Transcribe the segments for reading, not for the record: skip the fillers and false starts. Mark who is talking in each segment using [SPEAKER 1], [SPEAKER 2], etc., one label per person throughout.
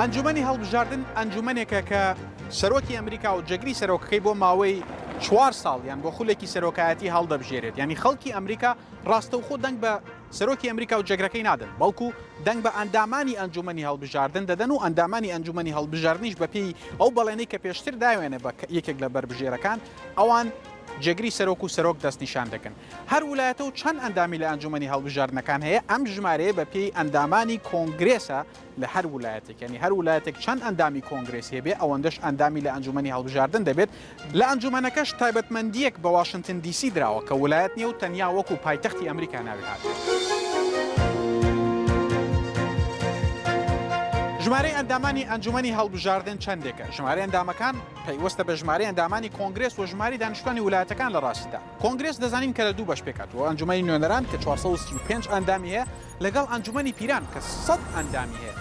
[SPEAKER 1] ئەنجومەنی هەڵبژاردن ئەنجومەنێکە کە سەرۆکی ئەمریکا و جێگری سەرۆکەکەی بۆ ماوەی چوار ساڵ یان بۆ خولێکی سەرۆکایەتی هەڵدەبژێرێت، یانی خەڵکی ئەمریکا ڕاستەوخۆ دەنگ بە سەرۆکی ئەمریکا و جێگرەکەی نادەن، بەڵکو دەنگ بە ئەندامانی ئەنجومەنی هەڵبژاردن دەدەن و ئەندامانی ئەنجومەنی هەڵبژاردنیش بەپێی ئەو بەڵێنەی کە پێشتر داوێنە بە یەکێک لە بەربژێرەکان، ئەوان جێگری سەرۆک و سەرۆک دەستنیشان دەکەن. هەر ولایەتە و چەند ئەندامی لە ئەنجومەنی هەڵبژاردنەکان هەیە، ئەم ژمارەیە بەپێی ئەندامانی کۆنگرێسە لە هەر ولایەتێک، یانی هەر ولایەتێک چەند ئەندامی کۆنگرێسی هەبێ ئەوەندەش ئەندامی لە ئەنجومەنی هەڵبژاردن دەبێت، لە ئەنجومەنەکەش تایبەتمەندییەک بە واشنتن دی سی دراوە کە ولایەت نییە و تەنیا وەکو پایتەختی ئەمریکا ناوی هاتووە. ژمارەی ئەندامانی ئەنجومەنی هەڵبژاردن چەندێکە؟ ژمارەی ئەندامەکان پەیوەستە بە ژمارەی ئەندامانی کۆنگرێس و ژمارەی دانیشتوانی ولایەتەکان لە ڕاستیدا کۆنگرێس دەزانین کە لە دوو بەش پێکهاتووە، ئەنجومەنی نوێنەران کە 435 ئەندامی هەیە لەگەڵ ئەنجومەنی پیران کە 100 ئەندامی هەیە.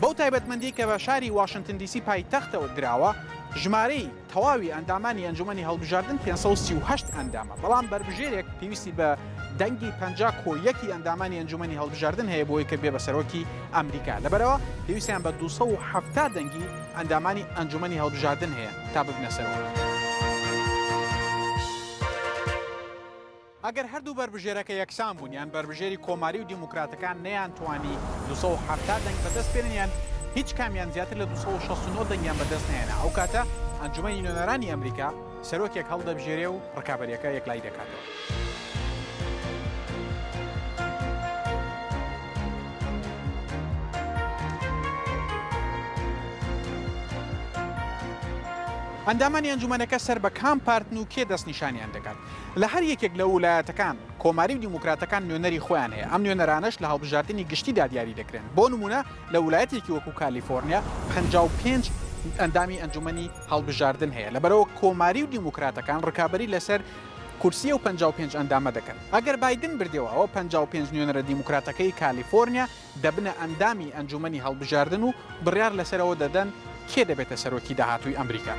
[SPEAKER 1] بەو تایبەتمەندیەی کە بە شاری واشنتن دیسی پایتەختەوە دراوە، ژمارەی تەواوی ئەندامانی ئەنجومەنی هەڵبژاردن 538 ئەندامە، بەڵام بەربژێرێک پێویستی بە دەنگی 50 کۆ یەکی ئەندامانی ئەنجومەنی هەڵبژاردن هەیە بۆی کە بێ بە سەرۆکی ئەمریکا، لەبەرئەوە پێویستیان بە 270 دەنگی ئەندامانی ئەنجومەنی هەڵبژاردن هەیە تا ببنە سەرۆک. ئەگەر هەردوو بەربژێرەکە یەکسان بوون یان بەربژێری کۆماری و دیموکراتەکان نەیانتوانی 270 دەنگ بەدەست بێنن یان هیچ کامیان زیاتر لە 269 دەنگیان بەدەست نەهێنا ئەوکاتە ئەنجومەنی نوێنەرانی ئەمریکا سەرۆکێک هەڵدەبژێرێ و ڕکابەریەکە یەکلایی دەکاتەوە. ئەندامانی ئەنجومەنەکە سەر بە کام پارتن و کێ دەستنیشانیان دەکات؟ لە هەر یەکێک لە ولایەتەکان، کۆماری و دیموکراتەکان نوێنەری خۆیان هەیە، ئەم نوێنەرانەش لە هەڵبژاردنی گشتیدا دیاری دەکرێن، بۆ نموونە لە ولایەتێکی وەکو کالیفۆرنیا 55 ئەندامی ئەنجومەنی هەڵبژاردن هەیە، لەبەرئەوە کۆماری و دیموکراتەکان ڕکابەری لەسەر کورسی ئەو 55 ئەندامە دەکەن. ئەگەر بایدن بردەوە ئەوە 55 نوێنەرە دیموکراتەکەی کالیفۆرنیا دەبنە ئەندامی ئەنجومەنی هەڵبژاردن و بڕیار لەسەر ئەوە دەدەن کێ دەبێتە سەرۆکی داهاتووی ئەمریکا.